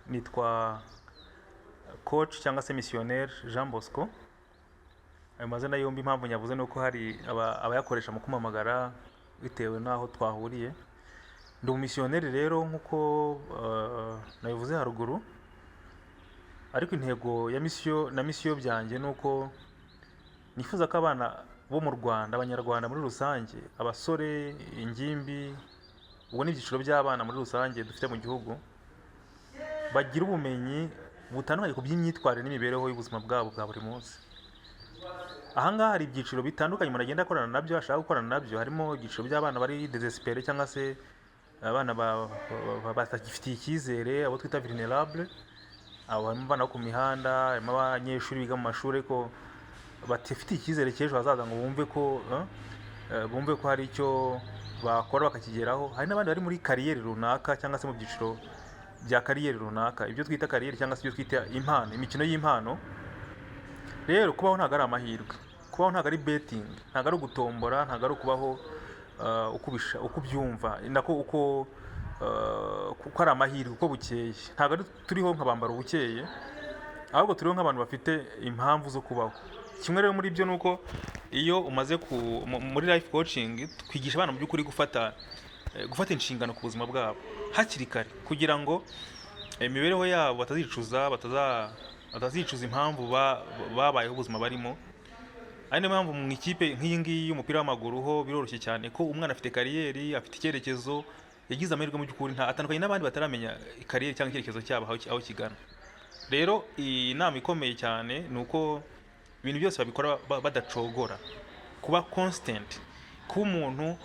Nitwa coach cyangwa se missionnaire Jean Bosco. Ayo mazina yombi impamvu nyavuze ni uko hari abayakoresha mu kumpamagara bitewe n'aho twahuriye. Ndi umumisiyoneri rero nk'uko nabivuze haruguru, ariko intego ya misiyo na misiyo byanjye ni uko nifuza ko abana bo mu Rwanda, Abanyarwanda muri rusange, abasore, ingimbi, ubwo ni ibyiciro by'abana muri rusange dufite mu gihugu, bagira ubumenyi butandukanye ku by'imyitwarire n'imibereho y'ubuzima bwabo bwa buri munsi. Aha ngaha hari ibyiciro bitandukanye umuntu agenda akorana nabyo, ashaka gukorana nabyo. Harimo ibyiciro by'abana bari désespérés cyangwa se abana batagifitiye icyizere, abo twita vulnerable. Abo harimo abana bo ku mihanda, harimo abanyeshuri biga mu mashuri ariko batifitiye icyizere cy'ejo hazaza ngo bumve ko hari icyo bakora bakakigeraho. Hari n'abandi bari muri carrière runaka cyangwa se mu byiciro bya carrière runaka, ibyo twita carrière cyangwa se ibyo twita impano, imikino y'impano. Rero kubaho ntabwo ari amahirwe, kubaho ntabwo ari betting, ntabwo ari ugutombora, ntabwo ari ukubaho uko ubyumva, nako uko ari amahirwe uko bukeye. Ntabwo ari turiho nka bambara ubukeye, ahubwo turiho nk'abantu bafite impamvu zo kubaho. Kimwe rero muri byo ni uko iyo umaze muri life coaching twigisha abana mu by'ukuri gufata inshingano ku buzima bwabo hakiri kare, kugira ngo imibereho yabo batazicuza impamvu babayeho ubuzima barimo. Ari niyo mpamvu mu ikipe nk'iyi ngiyi y'umupira w'amaguru ho biroroshye cyane ko umwana afite carrière, afite icyerekezo, yagize amahirwe mu by'ukuri, nta atandukanye n'abandi bataramenya carrière cyangwa icyerekezo cyabo aho kigana. Rero iyi nama ikomeye cyane ni uko ibintu byose babikora badacogora, kuba constant, kuba umuntu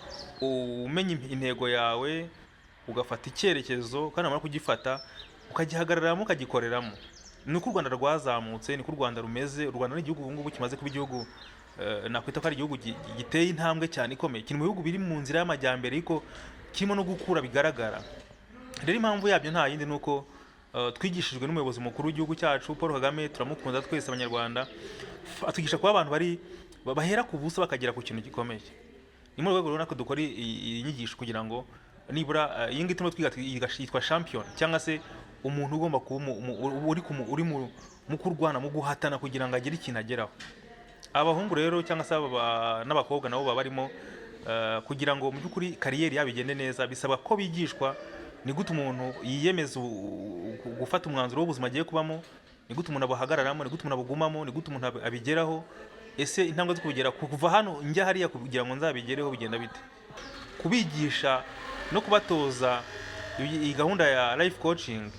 umenya intego yawe, ugafata icyerekezo, kandi wamara kugifata ukagihagararamo, ukagikoreramo. Ni uko u Rwanda rwazamutse, niko u Rwanda rumeze. U Rwanda ni igihugu ubu ngubu kimaze kuba igihugu nakwita ko ari igihugu giteye intambwe cyane ikomeye, kiri mu bihugu biri mu nzira y'amajyambere ariko kirimo no gukura bigaragara. Rero impamvu yabyo nta yindi, ni uko twigishijwe n'umuyobozi mukuru w'igihugu cyacu Paul Kagame, turamukunda twese Abanyarwanda. Atwigisha kuba abantu bari bahera ku busa bakagera ku kintu gikomeye. Ni muri urwo rwego rero natwe dukora iyi nyigisho kugira ngo nibura iyi ngiyi turimo twiga yitwa champion, cyangwa se umuntu ugomba kuba uri mu kurwana, mu guhatana kugira ngo agire ikintu ageraho. Abahungu rero cyangwa se n'abakobwa nabo baba barimo kugira ngo mu by'ukuri carrière yabo igende neza, bisaba ko bigishwa ni gute umuntu yiyemeza gufata umwanzuro w'ubuzima agiye kubamo, ni gute umuntu abuhagararamo, ni gute umuntu abugumamo, ni gute umuntu abigeraho. Ese intambwe zo kubigera, kuva hano njya hariya kugira ngo nzabigereho, bigenda bite? Kubigisha no kubatoza iyi gahunda ya life coaching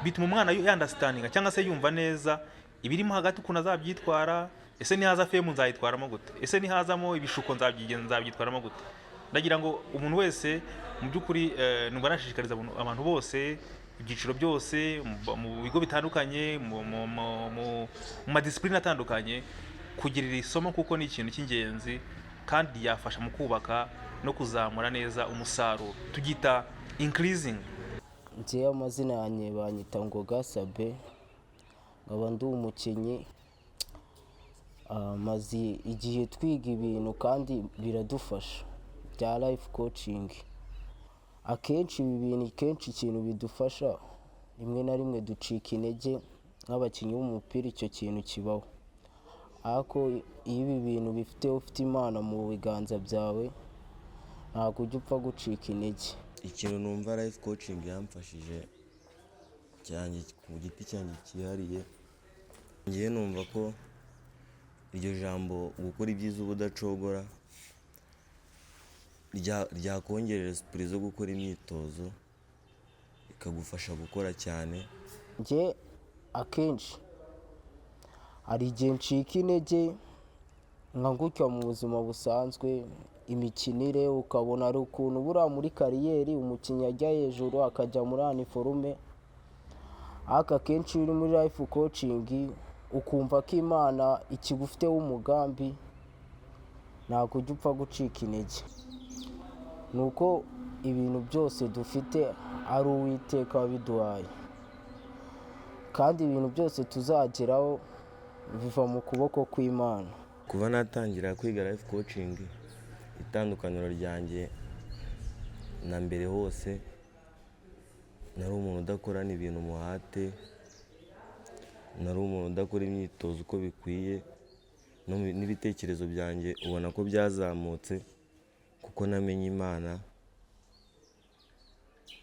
bituma umwana ya-understandinga cyangwa se yumva neza ibirimo hagati, ukuntu azabyitwara. Ese nihaza fame nzayitwaramo gute? Ese nihazamo ibishuko nzabyitwaramo gute? Ndagira ngo umuntu wese mu by'ukuri numva nashishikariza abantu bose, ibyiciro byose, mu bigo bitandukanye, mu ma discipline atandukanye, kugira iri somo, kuko ni ikintu cy'ingenzi kandi ryafasha mu kubaka no kuzamura neza umusaruro, tubyita increasing. Njyewe amazina yanjye banyita Ngoga Sabe, nkaba ndi umukinnyi. Maze igihe twiga ibintu kandi biradufasha bya life coaching. Akenshi ibi bintu, kenshi ikintu bidufasha, rimwe na rimwe ducika intege nk'abakinnyi b'umupira, icyo kintu kibaho. Ariko iyo ibi bintu bifite, ufite Imana mu biganza byawe, ntabwo ujya upfa gucika intege. Ikintu numva life coaching yamfashije cyanjye ku giti cyanjye cyihariye, ngewe numva ko iryo jambo gukora ibyiza ubudacogora ryakongerera esprit zo gukora imyitozo, ikagufasha gukora cyane. Njye akenshi hari igihe ncika intege nka gutya mu buzima busanzwe, imikinire ukabona hari ukuntu buriya muri carrière umukinnyi ajya hejuru akajya muri aniforume, ariko akenshi iyo uri muri life coaching ukumva ko Imana ikigufiteho umugambi, ntabwo ujya upfa gucika intege. Ni uko ibintu byose dufite ari Uwiteka wabiduhaye, kandi ibintu byose tuzageraho biva mu kuboko kw'Imana. Kuva natangira kwiga life coaching, itandukaniro ryanjye na mbere hose Nari umuntu udakorana ibintu umuhate, nari umuntu udakora imyitozo uko bikwiye, n'ibitekerezo byanjye ubona ko byazamutse kuko namenye Imana,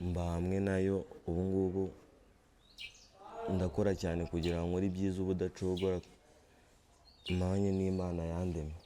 mba hamwe nayo. Ubu ngubu ndakora cyane kugira ngo nkore ibyiza ubudacogora, mpanye n'Imana yandemye.